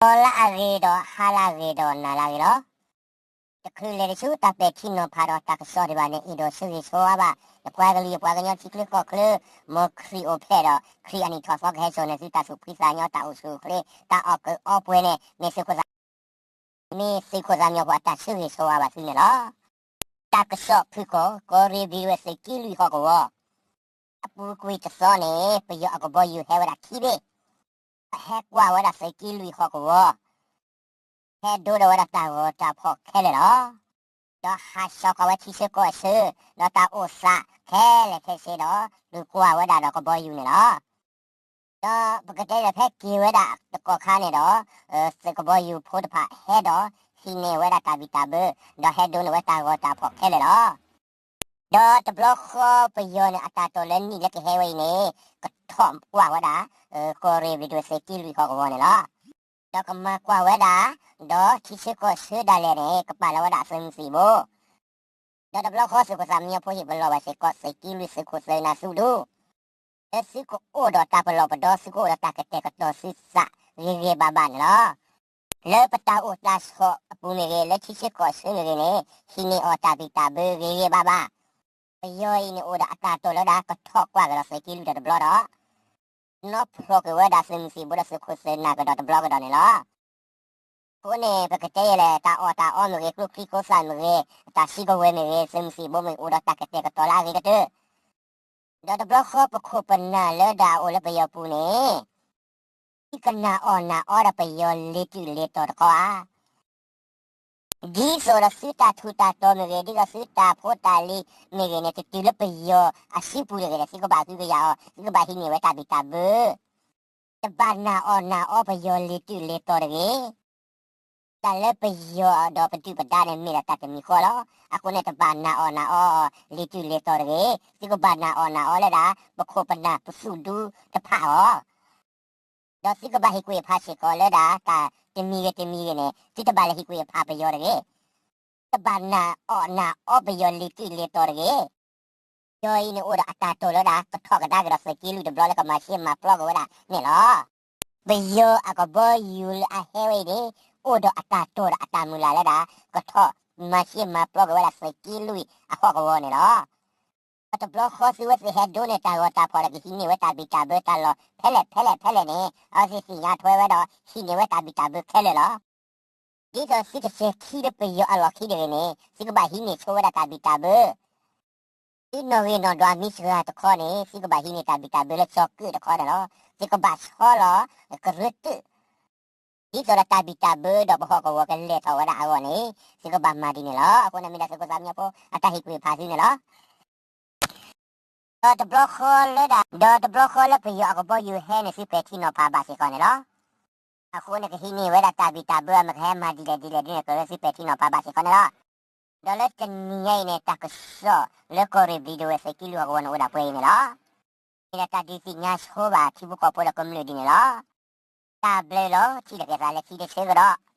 ကီလၢအဂ့ၤဒီးဟါလၢအဂ့ၤဒီးနၤလၢအဂ့ၤလီၤ. တချုးလဲၤတဆူတၢ်ပဲာ်ထံနီၤဖးဒီးတၢ်ကစီၣ်ဒံးဘၣ်န့ၣ် အဲၣ်ဒိးဆၢဂ့ၤဆၢဝါဘၣ် ယပှၤကလုာ်ယပှၤကညီထံချၢကီၢ်ချၢ မ်ခရံာ်အိၣ်ဖျဲၣ်ဒီး ခရံာ်အနံၣ်ထီၣ်သီကဟဲစိာ်န့ၢ်သုတၢ်သူၣ်ဖှံသးညီ တၢ်အိၣ်ဆူၣ်အိၣ်ချ့ တၢ်အီၣ်ကုးအီပှဲၤန့ၣ် မ့ၢ်သုးခိၣ်သး မ့ၢ်သုးခိၣ်သးမံဖိအတၢ်ဆၢဂ့ၤဆၢဝါဘၣ်သုန့ၣ်လီၤ. တၢ်ကစီၣ်ဖုၣ်ကိာ် ကီၢ်ရ့ၣ်ဘျံးဒဝဲၢ်သုးက့လွံၢ်ဟီၣ်ကဝီၤ အပူၤကွံာ်တသီန့ၣ် ပယီၤအကဘီယူၤဟဲဝဲဒၣ်ခံဘ့ၣ်, ဟဲကွၢ်ဝဲဒၣ်သုးက့လွံၢ်ဟီၣ်ကဝီၤ ဟဲဒိးဒီးဝဲဒၣ်တၢ်ဂီၤတၢ်ဖီၣ်ခဲလၢာ်လီၤ. ဒီးဟးဆှဲးကွၢ်ဝဲထံဆၢကီၢ်ဆၢ ဒီးတၢ်အိၣ်သးခဲလၢာ်ခဲဆ့ဒီး ဒုးကွၢ်ဝဲဒၣ်ဒီးကဘီယူၤန့ၣ်လီၤ. ဒီးပကတဲဒီးဖဲက့ၤဝဲဒၣ်တကီၢ်ခါန့ၣ်ဒီး သုးကဘီယူၤဖိတဖၣ်ဟဲဒီး ဟံးန့ၢ်ဝဲဒၣ်တၢ်ဘံၣ်တၢ်ဘၢ ဒီးဟဲဒိးန့ၢ်ဝဲတၢ်ဂီၤတၢ်ဖီၣ်ခဲလၢာ်လီၤ. ဒီးတဘျီဃီပယီၤန့ၣ် အတၢ်တိာ်လၢနံၣ်လၢကဟဲဝဲအံၤန့ၣ် ကထီၣ်ကွၢ်ဝဲဒၣ် ကီၢ်ရ့ၣ်ဘျံးဒဝဲၢ်သုးက့လွံၢ်ဟီၣ်ကဝီၤန့ၣ်လီၤ. ဒီးကမၤကွၢ်ဝဲဒၣ် ဒီးထံဆၢကီၢ်ဆၢဒၣ်လဲာ်န့ၣ် ကပာ်လီၤဝဲဒၣ်အသုးမုၢ်သံၣ်ဘိ ဒီးတဘျီဃီသုးခိၣ်သးမံညီဖိဟ့ၣ်ပလီၢ်ဘၣ်စ့ၢ်ကီးသုးက့လွံၢ်သုးခိၣ်သုးနၢ်သုးဒူ လၢသုကအိၣ်ဒီးတၢ်ပလီၢ်ပဒီ သုကအိၣ်ဒီးတၢ်ကတဲာ်ကတီၤသုသးဂ့ၤဂ့ၤဘၣ်ဘၣ်န့ၣ်လီၤ. လၢပတၢ်အိၣ်တၢ်ဆိးအပူၤမ့ၢ်ဂ့ၤ လၢထံဆၢကီၢ်ဆၢမ့ၢ်ဂ့ၤန့ၣ် ဟံးန့ၢ်အီၤတၢ်ဘံၣ်တၢ်ဘၢဂ့ၤဂ့ၤဘၣ်ဘၣ်. ပယီၤအံၤန့ၣ်အိၣ်ဒီးအတၢ်တိာ်လၢဒၣ် ကထီၣ်ကွၢ်ကဒီးသုးက့လွံၢ်တဘျီဒီး နီၢ်ဖျိးကွံာ်ဝဲဒၣ်သုးမုၢ်သံၣ်ဘိဒီးသုးခိၣ်သုးနၢ်ကဒီးတဘျီကဒီးန့ၣ်လီၤ. အဃိန့ၣ် ပကတဲယဲလဲၣ် တၢ်အီၣ်တၢ်အီမ့ၢ်ဂ့ၤ ကျိချံကျိသၣ်မ့ၢ်ဂ့ၤ တၢ်စုကဝဲၤမ့ၢ်ဂ့ၤ သုးမုၢ်သံၣ်ဘိမ့ၢ်အိၣ်ဒီးတၢ်ကတဲာ်ကတီၤလၢအဂ့ၤကတၢၢ် ဒီးတဘျီဃီပခိၣ်ပနၢ်လၢဒၣ်အအိၣ်လၢပယီၤပူၤန့ၣ် သုကနာ်အီၣ်နာ်အီဒီးပယီၤလ့ၤတုၤလ့ၤတီၤတခီဧါ. ဒ်သိးဒီးသုတၢ်ထူးတၢ်တီၤမ့ၢ်ဂ့ၤ ဒ်သိးသုတၢ်ဖိတၢ်လံၤမ့ၢ်ဂ့ၤန့ၣ် တတုၤလၢပယီၤအစုပူၤတဂ့ၤဒီး သုကဘၣ်ဟုကယာ်အီၤ သုကဘၣ်ဟံးန့ၢ်ဝဲတၢ်ဘံၣ်တၢ်ဘၢ တဘၣ်နာ်အီၣ်နာ်အီပယီၤလ့ၤတုၤလ့ၤတီၤတဂ့ၤ. တၢ်လၢပယီၤဒီးပဒုၣ်ပဒါန့ၣ် မ့ၢ်ဒၣ်တၢ်တမံၤဃီလီၤ. အဃိန့ၣ် တဘၣ်နာ်အီၣ်နာ်အီအီၤ လ့ၤတုၤလ့ၤတီၤတဂ့ၤ. သုကဘၣ်နာ်အီၣ်နာ်အီလၢဒၣ် ပခိၣ်ပနၢ်ပသုးဒူတဖၣ်အဂီၢ် ဒီးသုကဘၣ်ဟ့ၣ်ကွံာ်အဖးစ့ၢ်ကီးလၢဒၣ် တၢ်တမံၤဂ့ၤတမံၤဂ့ၤန့ၣ် သုတဘၣ်လဲၤဟ့ၣ်ကွံာ်အဖးပယီၤတဂ့ၤ. တဘၣ်နာ်အီၣ်နာ်အီပယီၤလ့ၤတုၤလ့ၤတီၤတဂ့ၤ. ပယီၤအံၤန့ၣ်အိၣ်ဒီးအတၢ်တိာ်လၢဒၣ် ကထီၣ်ကဒါက့ၤဒီးသုးက့လွံၢ်တဘျီလၢကမၤရှဲမၤပျီက့ၤဝဲဒၣ်န့ၣ်လီၤ. ပယီၤအကဘီယူၤလၢအဟဲဝဲအံၤန့ၣ် အိၣ်ဒီးအတၢ်တိာ်ဒီးအတၢ်မုၢ်လၢ်လၢဒၣ် ကထီၣ်မၤရှဲမၤပျီက့ၤဝဲဒၣ်သုးက့လွံၢ်အဟီၣ်ကဝီၤန့ၣ်လီၤ. ဒီးတဘျီဃီသုဝဲသ့ၣ်ဟဲဒိးန့ၢ်တၢ်ဂီၤတၢ်ဖီၣ်ဒီးကဟံးန့ၢ်ဝဲတၢ်ဘံၣ်တၢ်ဘၢတၢ်လီၢ်ဖဲလဲၣ်ဖဲလဲၣ်ဖဲလဲၣ်န့ၣ် အဝဲသ့ၣ်သ့ၣ်ညါထွဲဝဲဒီးဟံးန့ၢ်ဝဲတၢ်ဘံၣ်တၢ်ဘၢခဲလၢာ်လီၤ. ဒ်သိးသုတစဲၤခံလၢပယီၤအလီၢ်ခံတဂ့ၤန့ၣ် သုကဘၣ်ဟံးန့ၢ်ဆိဝဲဒၣ်တၢ်ဘံၣ်တၢ်ဘၢ သုနီၣ်ဂံၢ်နီၣ်ဒွးမ့ၢ်စှၤတခီန့ၣ် သုကဘၣ်ဟံးန့ၢ်တၢ်ဘံၣ်တၢ်ဘၢလၢကၠီၤကၢၣ်တခီန့ၣ်လီၤ. သုကဘၣ်ဆီလီၤကရၢတုာ် ဒ်သိးဒီးတၢ်ဘံၣ်တၢ်ဘၢဒီးပဟီၣ်ကဝီၤကလဲၤထီၣ်ဝဲဒၣ်အဂီၢ်န့ၣ် သုကဘၣ်မၤဒ်န့ၣ်လီၤ. အဃိန့ၣ်မ့ၢ်ဒၣ်သုးခိၣ်သးမံညီဖိအတၢ်ဟ့ၣ်ကွံာ်ဖးသုန့ၣ်လီၤ. ဒီးတဘျီဃီလၢဒၣ် ဒီးတဘျီဃီလၢပယီၤအကဘီယူၤဟဲန့ၣ် သုပဲာ်ထံနီၤဖးဘၣ်စ့ၢ်ကီးန့ၣ်လီၤ. အဃိန့ၣ်ကဟံးန့ၢ်ဝဲဒၣ်တၢ်ဘံၣ်တၢ်ဘၢအမ့ၢ်ကဟဲမၤဒ်လဲၣ်ဒ်လဲၣ်ဒ်န့ၣ် ကရၢသုပဲာ်ထံနီၤဖးဘၣ်စ့ၢ်ကီးန့ၣ်လီၤ. ဒီးလၢတနံၤညါအံၤန့ၣ် တၢ်ကစီၣ်လၢကီၢ်ရ့ၣ်ဘျံးဒဝဲၢ်သုးက့လွံၢ်ဟီၣ်ကဝီၤန့ၣ်အိၣ်ဒၣ်ပှဲၤအံၤန့ၣ်လီၤ. မ့ၢ်ဒၣ်တၢ်ဒုးသ့ၣ်ညါဆိဘၣ်ထံဖိကီၢ်ဖိဒီးကမျၢၢ်ဒ်န့ၣ်လီၤ. တၢ်ဘျုးလီၤ ထံၣ်လိာ်က့ၤသးလၢခံတဆၢကဒီး.